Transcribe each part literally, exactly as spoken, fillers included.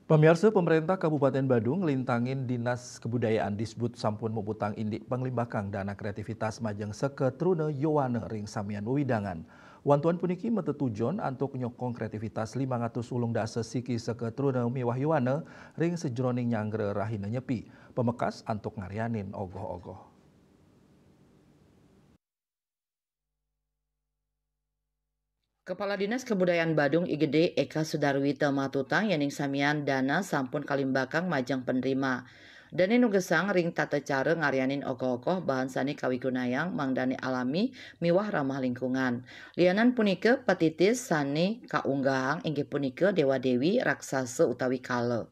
Pamiarsa, pemerintah Kabupaten Badung nglintangin Dinas Kebudayaan Disbud sampun muputang indik panglimbakang dana kreativitas majeng seketruna yowana ring samian wewidangan. Wantuan puniki matetujon antuk nyokong kreativitas limang atus ulung dasa siki seketruna miwah yowana ring sajeroning nyanggra rahina Nyepi, pamekas antuk ngaryanin ogoh-ogoh. Kepala Dinas Kebudayaan Badung I Gede Eka Sudarwita matutang yening samian dana sampun kalimbakang majeng penerima. Dane nugesang ring tata cara ngaryanin ogoh-ogoh bahan sane kawigunayang mangdane alami miwah ramah lingkungan. Lianan punika, patitis sane kaunggahang inggih punika dewa-dewi, raksasa utawi kala.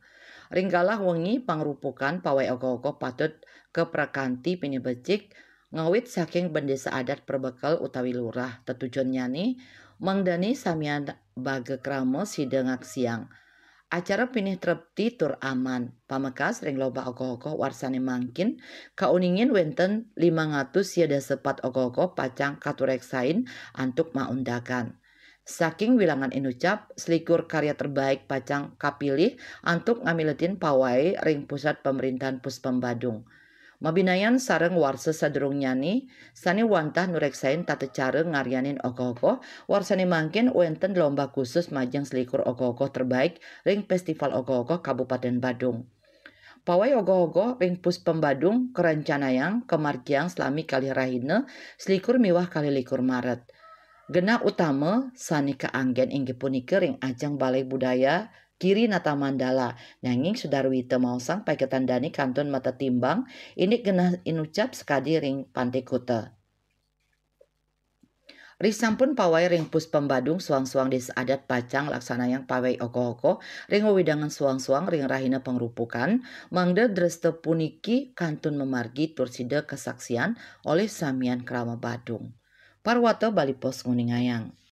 Ring galah wengi pangrupukan, pawai ogoh-ogoh patut kaprakanti pinih becik, ngawit saking bendesa adat perbekel utawi lurah. Tetujonnyane mangdane samian baga krama sida ngaksiang acara pinih trepti tur aman. Pamekas, ring lomba ogoh-ogoh warsane mangkin kauningin wenten limang atus sia dasa pat ogoh-ogoh pacang katureksain antuk maundakan. Saking wilangan inucap, selikur karya terbaik pacang kapilih antuk ngamiletin pawai ring Pusat Pemerintahan Puspem Badung. Mabinayan sareng warsa sadurungnyane sane wantah nureksain tata cara ngaryanin ogoh-ogoh, warsane mangkin wenten lomba khusus majeng selikur ogoh-ogoh terbaik ring Festival Ogoh-ogoh Kabupaten Badung. Pawai ogoh-ogoh ring Puspem Badung karencanayang kamargiang salami kalih rahina, selikur miwah kalih likur Maret. Genah utama sane kaanggen inggih punika ring ajeng Balai Budaya Giri Nata Mandala, nanging Sudarwita maosang paiketan dane kantun matetimbang indik genah inucap sakadi ring Pante Kuta. Risampun pawai ring Puspem Badung, suang-suang desa adat pacang laksanayang pawai ogoh-ogoh ring wewidangan suang-suang ring rahina pangrupukan, mangda dresta puniki kantun mamargi tur sida kasaksian olih samian krama Badung. Parwata Bali Post nguningayang.